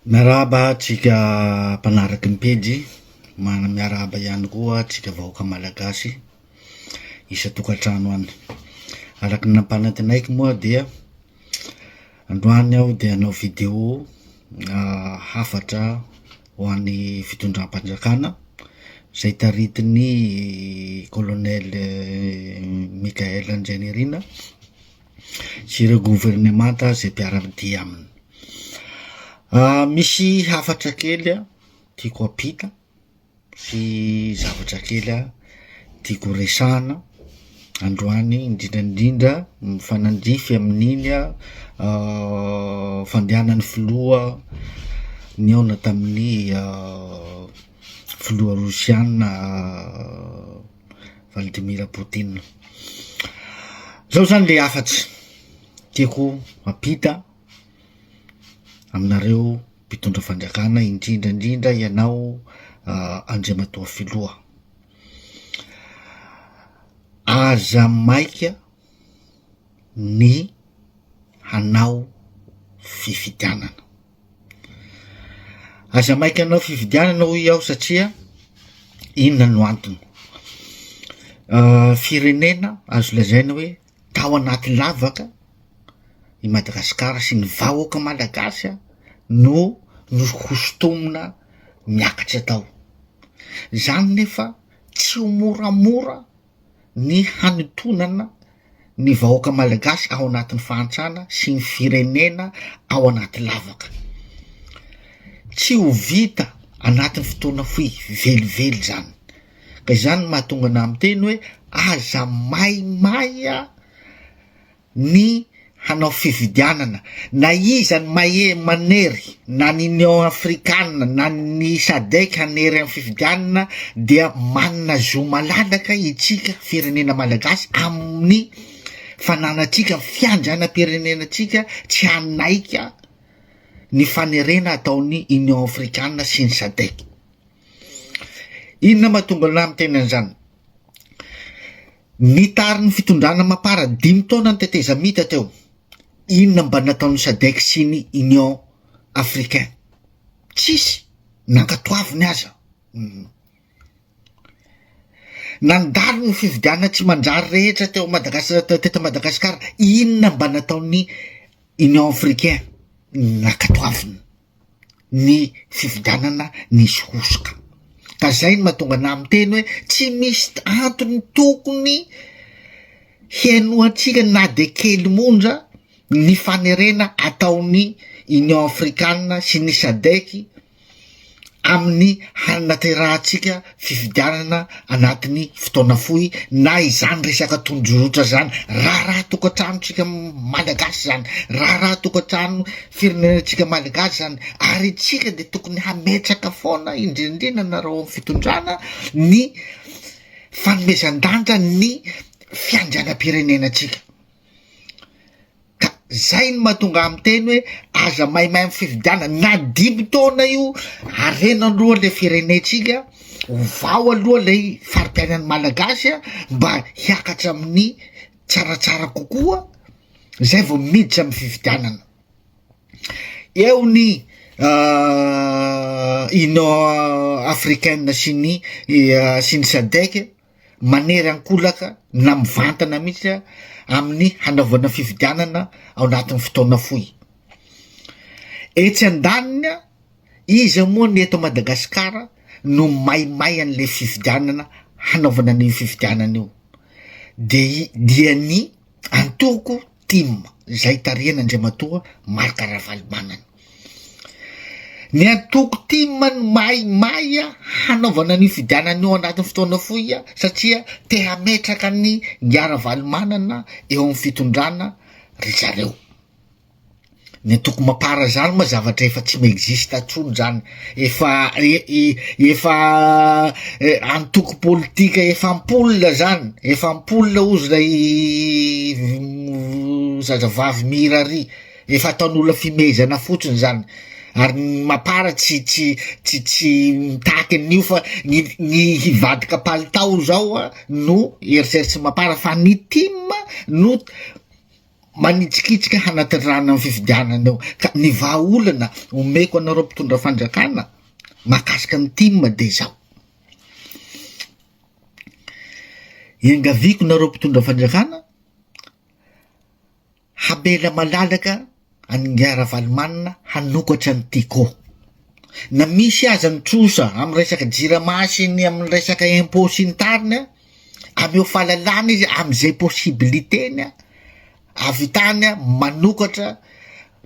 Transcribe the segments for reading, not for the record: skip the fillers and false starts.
Miarahaba antsika mpanaraky ny pejy, miarahaba ihany koa antsika vahoaka malagasy isan-tokantrano any. Araka ny nampanantenaiko moa dia androany aho dia hanao video hafatra ho an'ny fitondram-panjakana izay taritin'ny colonel Mickaël Andrianirina. sy ireo governemanta izay mpiara-dia aminy. Misy hafatra kely tiako ampita sy zavatra kely tiako resahana androany indrindra indrindra mifanandrify amin'iny fandehanan'ny filoha nihaona tamin'ny filoha rosiana. Vladimir Poutine. Zao zany le hafatsy tiako ampita aminareo mpitondra fanjakana indrindra indrindra ianao Andriamatoa Filoha. Aza maika ny hanao fifidianana. Aza maika hanao fifidianana hoy aho satria inona no antony? Firenena azo lazaina hoe tao anaty lavaka i Madagasikara sy ny vahoaka malagasy no nohosotomina niakatra tao, zany nefa tsy ho moramora ny hanintonana ny vahoaka malagasy ao anatin'ny fahantrana sy ny firenena ao anaty lavaka. Tsy ho vita anatin'ny fotoana fohy velively zany, ka izany no mahatonga anah miteny hoe aza maimay ny hanao fifidianana na iza ny mahe manery na ny union afrikana na ny sadec hanery amin'ny fifidianana dia manana zo malalaka itsika firenena malagasy amin'ny fananantsika fiandrianam-pirenenantsika tsy hanaika ny fanerena ataon'ny union afrikana sy ny sadec. Inona mahatonga anah miteny an'izany? Nitarin'ny fitondrana mapar dimy taona ny tetezamita teo. Inona mba nataon'ny sadec sy ny union africain? Tsisy, nankatoaviny aza. Nandalo ny fifidianana tsy manjary rehetra teo Madagas- teto Madagasikara, inona mba nataon'ny union africain? Nankatoaviny. ny fifidianana nisy hosoka. Ka zay no mahatonga anah miteny hoe tsy misy antony tokony hihainoantsika na de kely monja ny fanerena ataon'ny Union Afrikana sy ny Sadec amin'ny hanaterahantsika fifidianana anatin'ny fotoana fohy na izany resaka tondrozotra zany, raharaha tokantranontsika malagasy zany, raharaha tokantrano firenenantsika malagasy zany, ary itsika de tokony hametraka foana indrindrindrindra nareo ao amin'ny fitondrana ny fanomezan-danja ny fiandrianam-pirenenantsika. Ka zay no mahatonga ahy miteny hoe aza maimay amin'ny fifidianana na dimy taona io, harena aloha le firenentsika, ovao aloha lay fari-piainan'ny malagasy a mba hiakatra amin'ny tsaratsara kokoa zay vao miditra amin'ny fifidianana. Eo ny Union africaine sy ny sy ny Sadec manery ankolaka na mivantana mihitsy amin'ny hanaovana fifidianana ao anatin'ny fotoana fohy. Etsy andaniny, iza moa ny eto Madagasikara no maimay an'le fifidianana hanaovana an'io fifidianana io? De dia ny antoko tim izay tarihan'Andriamatoa Marc Ravalomanana. Ny antoko tim no maimay hanaovana an'io fifidianana io anatin'ny fotoana fohy satria te hametraka an'i Ingahy Ravalomanana eo amin'ny fitondrana ry zareo. Ny antoko mapar zany moa zavatra efa tsy mi-existe intsony zany, efa efa antoko politika efa am-polona zany, efa am-polona hozy lay zazavavy mihira ary, efa ataon'olona fimehezana fotsiny zany, ary ny mapar tsy tsy tsy tsy mitaky an'io fa ny ny hivadika palitao zao no eritreritry ny mapar fa ny tim no. manitsikitsika hanatanterahana ny fifidianana eo. Ka ny vahaolana omeko anareo mpitondra fanjakana mahakasika ny tim de zao, iangaviako nareo mpitondra fanjakana Hamela malalaka an'ingahy Ravalomanana hanokatra ny Tiko. Na misy aza ny trosa amin'ny resaka jirama sy ny amin'ny resaka impôt sy ny tariny, ameo fahalalana izy amin'izay possibilité-ny ahavitany manokatra,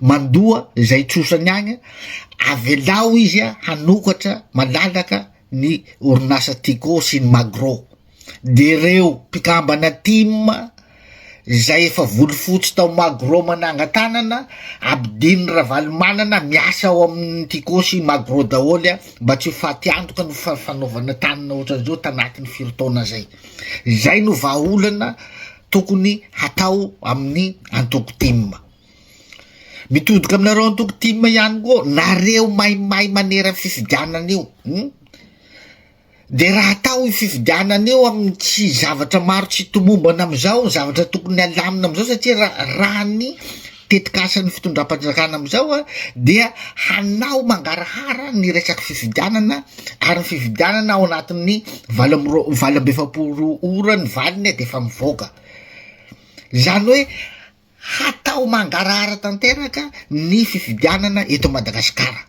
mandoa izay trosany agny, avelao izy hanokatra malalaka ny orinasa Tiko sy ny Magro. De reo mpikambana tim izay efa volofotsy tao Magro manangan-tanana, ampidininy Ravalomanana miasa ao amin'ny Tiko sy Magro daholo a, mba tsy ho faty antoka ny fanaovana tanana ohatran'izao tanatin'ny firy taona zay. Zay no vahaolana tokony hatao amin'ny antoko tim. Mitodika aminareo antoko tim ihany koa, nareo maimay manera fifidianana io, hum. De raha atao io fifidianana io amin'ny tsy zavatra maro tsy tomombana am'izao, zavatra tokony alamina am'izao satria raha raha ny tetikasan'ny fitondram-panjakana am'izao a dia hanao mangarahara ny resaky fifidianana ary ny fifidianana ao anatin'ny valo amby roa- 48 ora ny valiny de efa mivoaka, zany hoe Hatao mangarahara tanteraka ny fifidianana eto Madagasikara.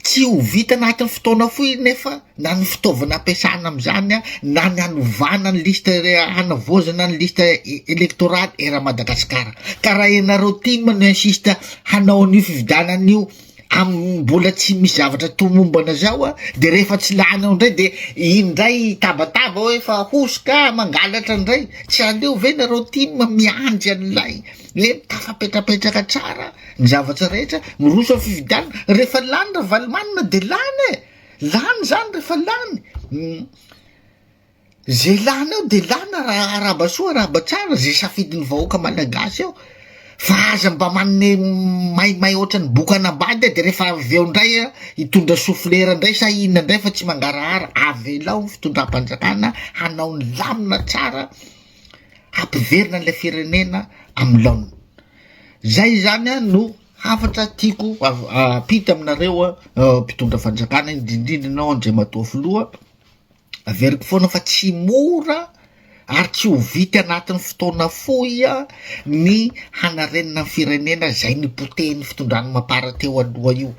Tsy ho vita anatin'ny fotoana fohy nefa na ny fitaovana ampiasana amin'izany na ny hanovana ny liste hanavaozana ny liste elektoraly eran'i Madagasikara. Ka raha ianareo tim no insiste hanao an'io fifidianana io amin'ny mbola tsy misy zavatra tomombana zao a, de rehefa tsy lany ao ndray de indray hitabataba hoe fa hosoka mangalatra ndray, tsy aleo ve nareo tim miandry an'ilay hoe tafapetrapetraka tsara ny zavatra rehetra, miroso amin'ny fifidianana, rehefa lany Ravalomanana de lany e, lany zany rehefa lany. Ze lany eo de lany raha arahaba soa arahaba tsara ze safidin'ny vahoaka malagasy eo fa aza mba manome maimay ohatran'ny boka anambady de rehefa avy eo ndray a hitondra soflera ndray sa inona ndray fa tsy mangarahara, avelao ny fitondram-panjakana hanao ny lamina tsara hampiverina an'ilay firenena amin'ny laoniny, zay zany a no hafatra tiako ampita aminareo mpitondra fanjakana indrindrindra ianao andriamatoa filoha. Averiko foana fa tsy mora ary tsy ho vita anatin'ny fotoana fohy ny hanarenana ny firenena izay nipotehin'ny fitondran'ny Mapar teo aloha io.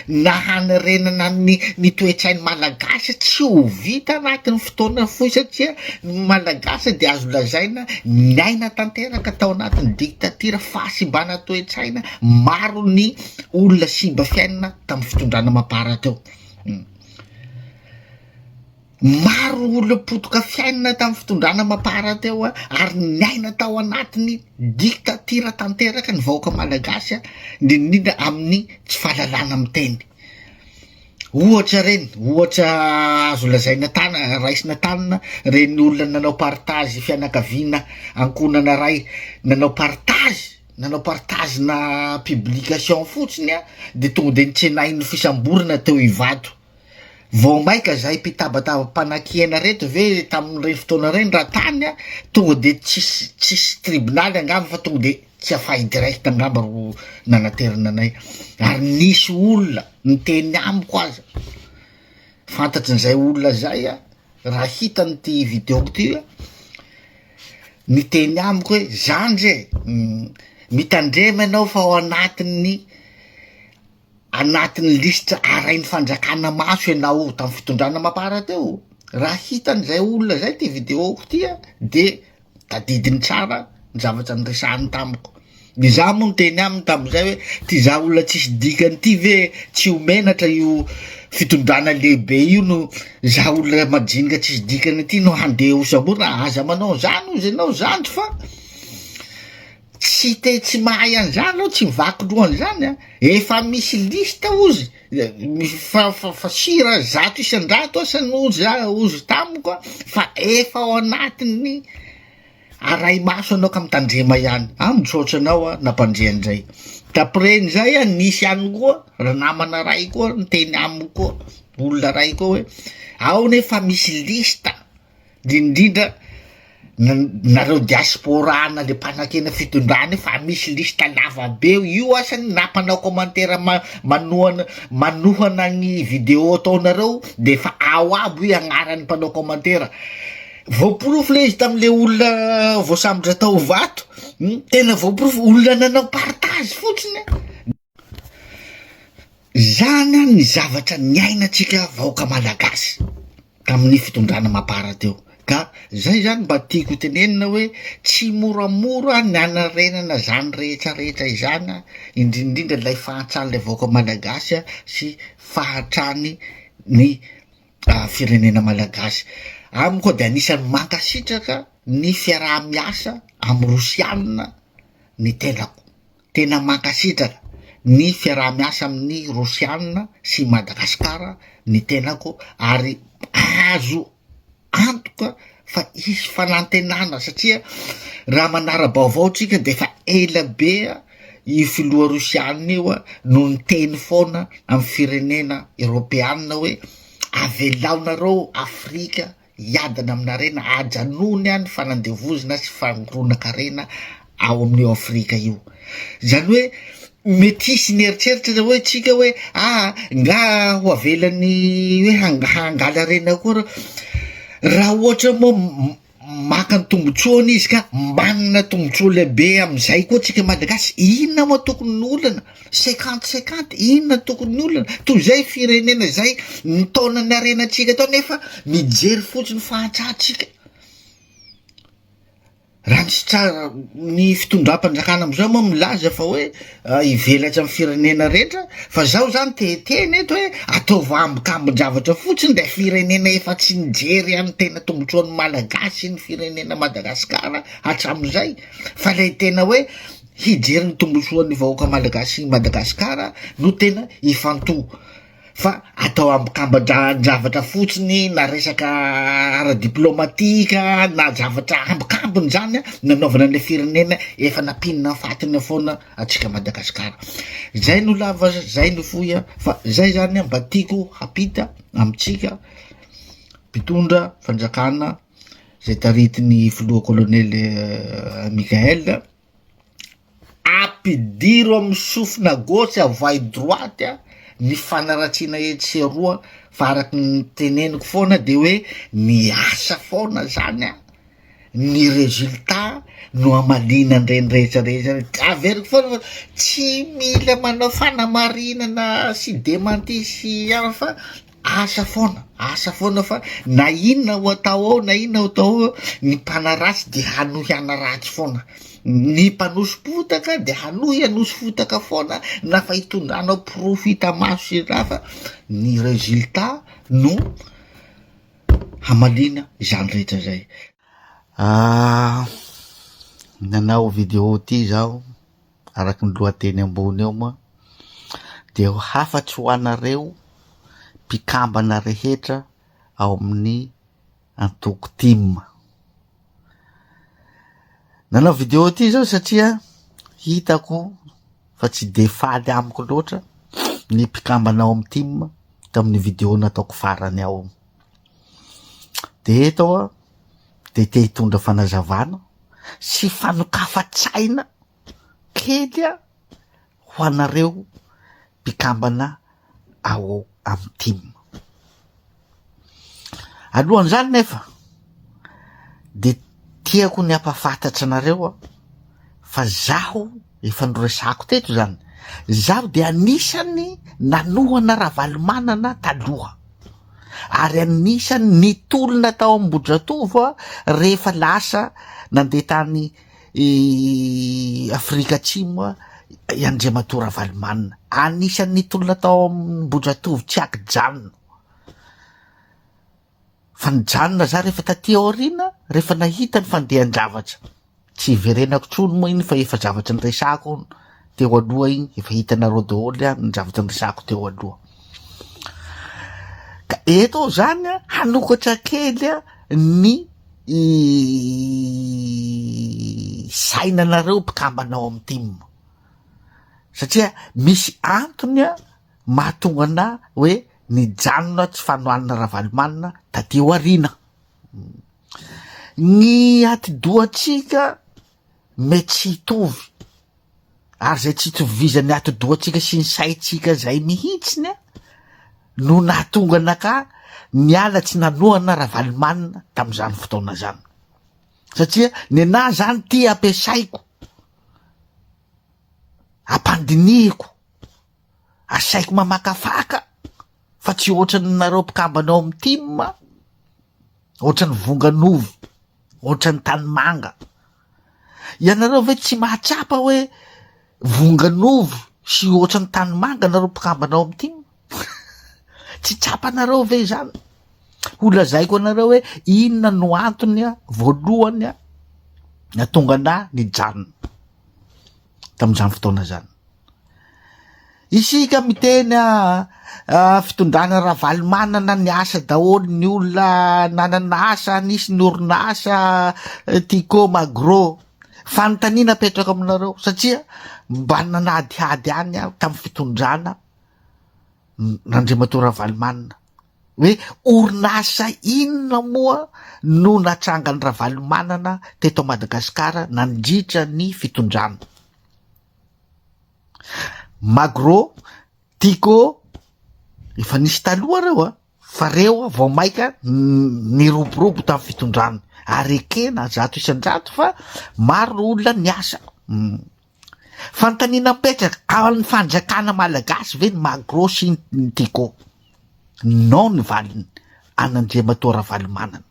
Na hanarenana ny ny toe-tsain'ny Malagasy tsy ho vita anatin'ny fotoana fohy satria ny Malagasy dia azo lazaina niaina tanteraka tao anatin'ny dictature, fahasimbana toe-tsaina, maro ny olona simba fiainana tamin'ny fitondrana Mapar teo. Maro olona potika fiainana tamin'ny fitondrana mapar teo ary niaina tao anatin'ny dictature tanteraka ny vahoaka malagasy indrindra indrindra amin'ny tsy fahalalana miteny. Ohatra reny, ohatra azo lazaina tana- raisina tanana reny olona nanao partage fianakaviana ankohonana ray nanao partage nanao partage na publication fotsiny a de tonga de nitsenain'ny fisamborana teo Ivato. Vao maika zahay mpitabataba mpanakiana reto ve tamin'ireny fotoana ireny raha tany a tonga de tsisy tsisy tribonaly angamba fa tonga de tsy afahy direct angamba ro nanaterana anay ary nisy olona niteny amiko aza fantatrin'izay olona zay a raha hitany ty video-ko ty a niteny amiko hoe zandry e, mitandrema ianao fa ao anatin'ny anatin'ny lisitra arahin'ny fanjakana maso ianao tamin'ny fitondrana mapar teo, raha hitan'izay olona zay ty video-ko ty a de tadidiny tsara ny zavatra niresahany tamiko, izaho moa niteny aminy tamin'izay hoe ty za olona tsisy dikany ty ve tsy ho menatra io fitondrana lehibe io no za olona majinika tsisy dikany ty no handeha ho samborina, aza manao an'izany hozy ianao zandry fa tsy te tsy mahay an'izany anao tsy mivaky loha an'izany a, efa misy liste hozy fa fa fa sira 100% asa no hozy hozy tamiko a fa efa ao anatin'ny Arahi-maso anao ka mitandrema ihany. Ah misaotra anao ah nampandre an'izay. D'après an'izay ah nisy ihany koa ry namana ray koa niteny amiko koa, olona ray koa hoe ao nefa misy liste indrindrindra. Nareo diaspora na le mpanakena fitondrana io fa misy liste lava be io asany na mpanao commentaire manohana manohana ny video ataonareo de efa ao aby io agnaran'ny mpanao commentaire. Voaporofo le izy tamle olona voasambotra tao Ivato, tena voaporofo olona nanao partage fotsiny. Zany an ny zavatra niainantsika vahoaka malagasy tamin'ny fitondrana mapar teo ka zay zany mba tiako tenenina hoe tsy moramora ny hanarenana zany rehetra rehetra izany an, indrindrindra ilay fahantran'ilay vahoaka malagasy an sy fahantrany ny firenena malagasy. Amiko de anisan'ny mankasitraka ny fiaraha-miasa amin'ny rosianina ny tenako. Tena mankasitraka ny fiaraha-miasa amin'ny Rosiana sy Madagasikara ny tenako ary azo antoka fa hisy fanantenana satria raha manara-baovao tsika de efa ela be io filoha Rosiana io no niteny foana amin'ny firenena eropeanina hoe avelaonareo Afrika hiadana aminarena, ajanony any fanandevozana sy fangoronan-karena ao amin'io Afrika io. Zany hoe mety hisy ny eritreritra zao hoe tsika hoe ah nga ho avelany hoe hangala harena koa reo, raha ohatra moa maka ny tombotsoany izy ka manana tombotsoa lehibe am'izay koa tsika Malagasy, inona moa tokony ny olana? Cinquante cinquante, inona tokony ny olana? Toy izay firenena izay nitaona ny harenantsika tao nefa mijery fotsiny fahantrantsika. Raha ny tsara ny fitondram-panjakana am'izao moa milaza fa hoe hivelatra amin'ny firenena rehetra fa zaho zany te hiteny eto hoe ataovy ambikambin-javatra fotsiny le firenena efa tsy nijery an'ny tena tombotsoan'ny Malagasy ny firenena Madagasikara hatram'izay fa lay tena hoe hijery ny tombotsoan'ny vahoaka Malagasy Madagasikara no tena ifantoha fa atao ambikambin-javatra fotsiny na resaka ara-diplomatika na zavatra ambikambiny zany nanaovana an'le firenena efa nampinina ny fatiny foana antsika Madagasikara. Zay no lava zay no fohy a, fa zay zany mba tiako hampita amintsika mpitondra fanjakana zay taritin'ny filoha kolonely Mickael. Ampidiro amin'ny sofina gauche avoahy droite ny fanaratsiana etsy sy eroa fa araky ny teneniko foana de hoe ny asa foana zany an, ny resultat no hamaliana an'ireny rehetra rehetra reny, averiko foana fa tsy mila manao fanamarinana sy dementi sy an fa Asa foana, asa foana fa na inona ho atao ao na inona ho atao ao, ny mpanaratsy dia hanohy hanaratsy foana, ny mpanoso-potaka dia hanohy hanoso-potaka foana na fa hitondranao porofo hita maso sy raha fa ny résultat no hamaliana izany rehetra izay. Nanao vidéo ty zaho. Araka ny lohateny ambony eo moa dia ho hafatry ho anareo mpikambana rehetra ao amin'ny antoko tim. Nanao video ity zao satria hitako fa tsy de faly amiko loatra ny mpikambana ao amin'ny tim tamin'ny video nataoko farany ao. De eto aho de te hitondra fanazavana sy fanokafan-tsaina kely ho anareo mpikambana ao amin'ny tim. Alohan'izany nefa de tiako ny hampahafantatra anareo aho fa zaho efa noresahako teto zany, zaho de anisany nanohana Ravalomanana taloha. Ary anisany nitolona tao Ambohidratovo aho rehefa lasa nandeha tany Afrika Atsimo i Andriamatoa Ravalomanana. Anisany nitolona tao Ambohidratovo tsy ankijanona. Fa nijanona za rehefa taty aoriana, rehefa nahita ny fandehan-javatra. Tsy hiverenako intsony moa iny fa efa zavatra niresahako teo aloha iny, efa hitanareo daholo ny zavatra niresahako teo aloha. Ka eto aho zany an, hanokatra kely ny sainanareo mpikambana ao amin'ny tim, satria misy antony an mahatonga anah hoe nijanona tsy fanohanana Ravalomanana taty aoriana. Ny atidohantsika mety tsy hitovy, ary zay tsy itovizan'ny atidohantsika sy ny saintsika zay mihitsiny an, no nahatonga anakahy niala tsy nanohana Ravalomanana tamin'izany fotoana zany. Satria nenaha zany ty ampiasaiko, ampandinihiko, asaiko mamakafaka fa tsy ohatran'ny nareo mpikambana ao amin'ny tim, ohatran'ny vongan'ovy, ohatran'ny tanimanga. Ianareo ve tsy mahatsapa hoe vongan'ovy sy ohatran'ny tanimanga nareo mpikambana ao amin'ny tim? Tsy tsapanareo ve izany? Ho lazaiko anareo hoe inona no antony voalohany nahatonga anah nijanona tamin'izany fotoana izany. Isika miteny fitondrana Ravalomanana niasa daholo ny olona nanana asa, nisy ny orinasa Tiko Magro. Fanontaniana apetrako aminareo satria mba nanadihady any aho tamin'ny fitondrana Andriamatoa Ravalomanana hoe orinasa inona moa no natsangan'i Ravalomanana teto Madagasikara nandritra ny fitondrany? Magro, Tiko, efa nisy taloha reo a, fa reo vao maika niroborobo tamin'ny fitondrany ary ekena 100% fa maro olona niasa. Fanontaniana mipetraka, an'ny fanjakana malagasy ve ny magro sy ny tiko? Non ny valiny, an'Andriamatoa Ravalomanana.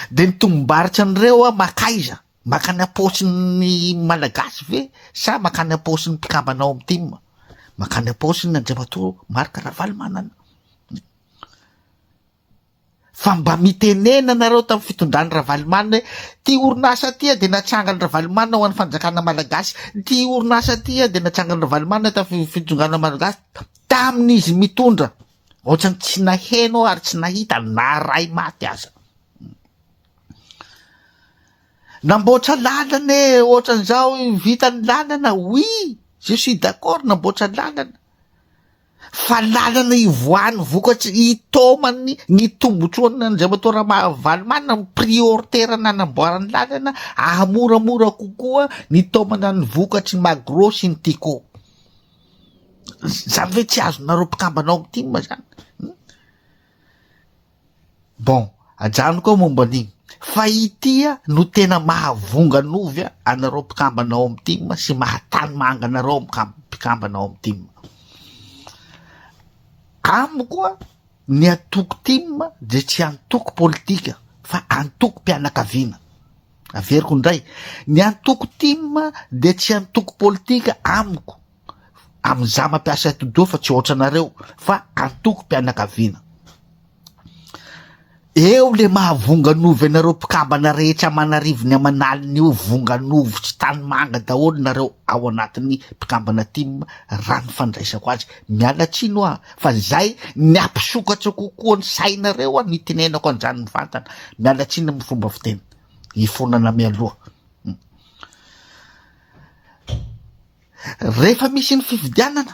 De ny tombom-barotra an'ireo a makaiza? Makany am-paosin'ny malagasy ve sa makany am-paosin'ny mpikambana ao amin'ny tim? Makany am-paosin'ny Andriamatoa Marc Ravalomanana. Fa mba mitenena nareo tamin'ny fitondran'i Ravalomanana hoe ty orinasa ty dia natsangan'i Ravalomanana ho an'ny fanjakana malagasy, ty orinasa ty dia natsangan'i Ravalomanana tamin'ny fitondrana malagasy, tamin'izy mitondra, ohatran'ny tsy naheno aho ary tsy nahita na ray maty aza. Namboatra lalana e, ohatran'izao vita ny lalana, oui, je suis d'accord namboatra lalana. Fa lalana ivoahan'ny vokatry itaomany ny tombotsoan' Andriamatoa Ramavalomanana no prioritaire nanamboarany lalana ahamoramora kokoa ny itaomana ny vokatry ny Magro sy ny Tiko. Zany ve tsy azonareo mpikambana ao amin'ny tim zany? Bon, ajanoko ao momba an'iny. Fa ity no tena mahavongan'ovy anareo mpikambana ao amin'ny tim sy mahatanimanga anareo mpikambana ao amin'ny tim. Amiko ny antoko tim dia tsy antoko politika fa antokom-pianakaviana. Averiko indray, ny antoko tim dia tsy antoko politika amiko. Amin'izaho mampiasa atidoha fa tsy ohatranareo fa antokom-pianakaviana. Eo le mahavonganovy anareo mpikambana rehetra aman'arivony aman'aliny io vonganovy sy tanimanga daholo nareo ao anatin'ny mpikambana tim raha ny fandraisako azy. Miala tsiny hoa fa zay ny hampisokatra kokoa ny sainareo ny itenenako an'izany mivantana. Miala tsiny amin'ny fomba fiteny. Hifonana mialoha. Rehefa misy ny fifidianana,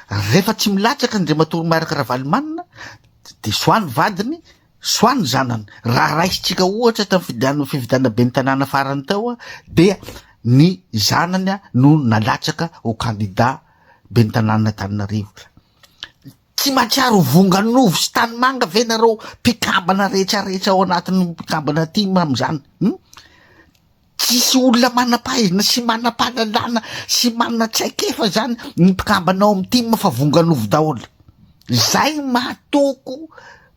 rehefa tsy milatsaka Andriamatoa Marc Ravalomanana dia soit ny vadiny, soit ny zanany. Raha raisintsika ohatra tamin'ny fifidianana fifidianana ben'ny tanàna farany teo dia ny zanany no nalatsaka ho kandida ben'ny tanàna Antananarivo. Tsy mahatsiaro ho vongan'ovy sy tanimanga ve nareo mpikambana rehetrarehetra ao anatin'ny mpikambana tim amin'izany? Tsisy olona manam-pahaizana sy manam-pahalalana sy manana traikefa zany ny mpikambana ao amin'ny tim fa vongan'ovy daholo. Zay maha-toko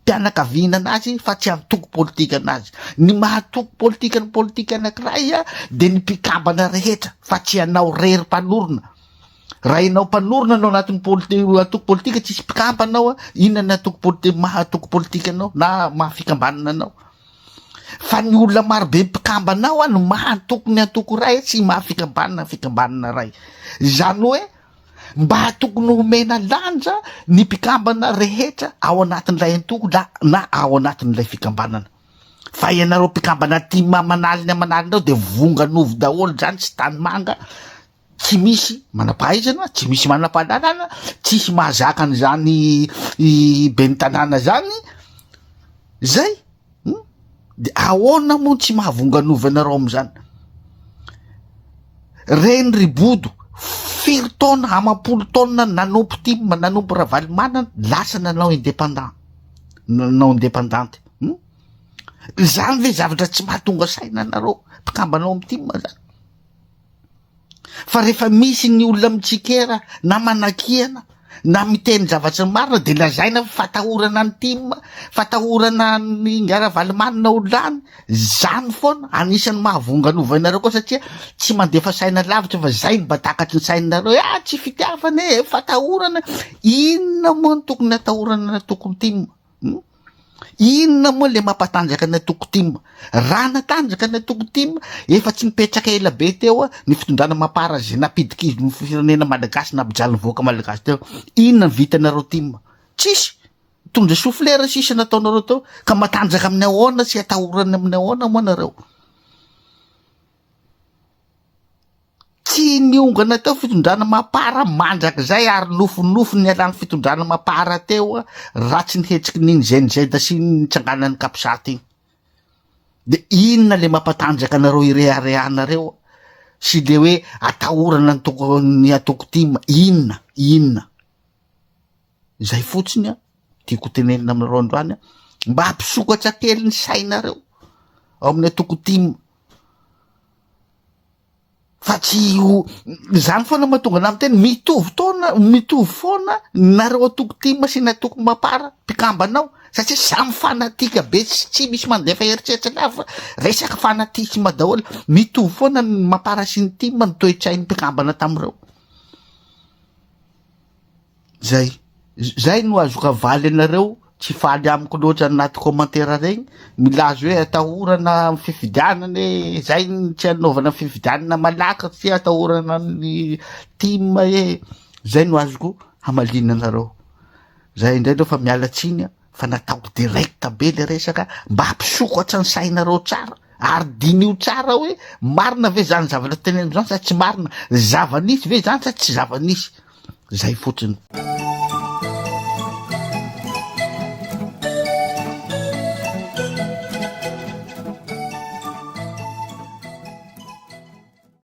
mpianakaviana anazy fa tsy antoko politika anazy. Ny maha-toko politika ny politika anankiray de ny mpikambana rehetra fa tsy ianao rery mpanorina. Raha ianao mpanorina no anatin'ny politi- antoko politika tsisy mpikambana ao, inona ny antoko politi- maha-antoko politika anao na maha-fikambanana anao? Fa ny olona marobe mpikambana ao no maha antoko ny antoko iray sy maha fikambanana ny fikambanana iray. Izany hoe mba tokony homena lanja ny mpikambana rehetra ao anatin'ilay antoko na na ao anatin'ilay fikambanana. Fa ianareo mpikambana tim aman'aliny aman'aliny ireo dia vongan'ovy daholo izany sy tanimanga Tsy misy manam-pahaizana, tsy misy manam-pahalalana, tsisy mahazaka an'izany ben'ny tanàna zany, zay. De ahoana moa tsy mahavonganova anareo am'zany? Reny ry bodo, firy taona, amam-polo taona nanompo tim, nanompo Ravalomanana, lasa nanao indépendant, nanao indépendante. Hum? Zany ve zavatra tsy mahatonga saina anareo mpikambana ao amin'ny tim zany? Fa rehefa misy ny olona mitsikera na manakiana na miteny zavatra marina de lazaina fa fatahorana ny tim, fatahorana ny Ingahy Ravalomanana ho lany, zany foana anisan'ny mahavonganova anareo koa satria tsy mandefa saina lavitra fa zay no mba takatry ny sainareo hoe ah tsy fitiavana e, fatahorana, inona moa no tokony atahorana ny antoko tim? Hum? Inona moa le mampatanjaka ny antoko tim? Raha natanjaka ny antoko tim, efa tsy nipetraka ela be teo ny fitondrana mapar izay nampidi-kizo ny firenena malagasy, nampijaly ny vahoaka malagasy teo. Inona ny vitanareo tim? Tsisy! Mitondra souffleur sisa nataonareo teo, ka matanjaka amin'ny ahoana sy atahorana amin'ny ahoana moa nareo? Tsy niongana teo fitondrana mapar mandrakizay ary nofinofy nialan'ny fitondrana mapar teo raha tsy ny hetsiky ny GNZ sy ny nitsanganan'ny capsat iny. De inona le mampatanjaka anareo ireharehanareo sy le hoe atahorana ny toko ny antoko tim inona inona? Zay fotsiny a tiako tenenina aminareo androany a mba hampisokatra kely ny sainareo ao amin'ny antoko tim. Fa tsy ho zany foana mahatonga anah miteny mitovy taona mitovy foana nareo antoko tim sy ny antoko mapar mpikambana ao satria samy fanatika be tsy tsy misy mandefa eritreritra lava resaka fanatisme daholo mitovy foana ny mapar sy ny tim ny toe-tsain'ny mpikambana tamin'ireo. Zay, zay no azoko avaly anareo, tsy faly amiko loatra anaty commentaire regny, milaza hoe atahorana amin'ny fifidianana e, zay no tsy anaovana fifidianana malaky satria atahorana ny tim e, zay no azoko hamaliana anareo, zay indray aloha fa miala tsiny a. fa nataoko direct be le resaka mba hampisokatra ny sainareo tsara ary diniho tsara hoe marina ve zany zavatra teneniko zany sa tsy marina, zava-nisy ve zany sa tsy zava-nisy, zay fotsiny.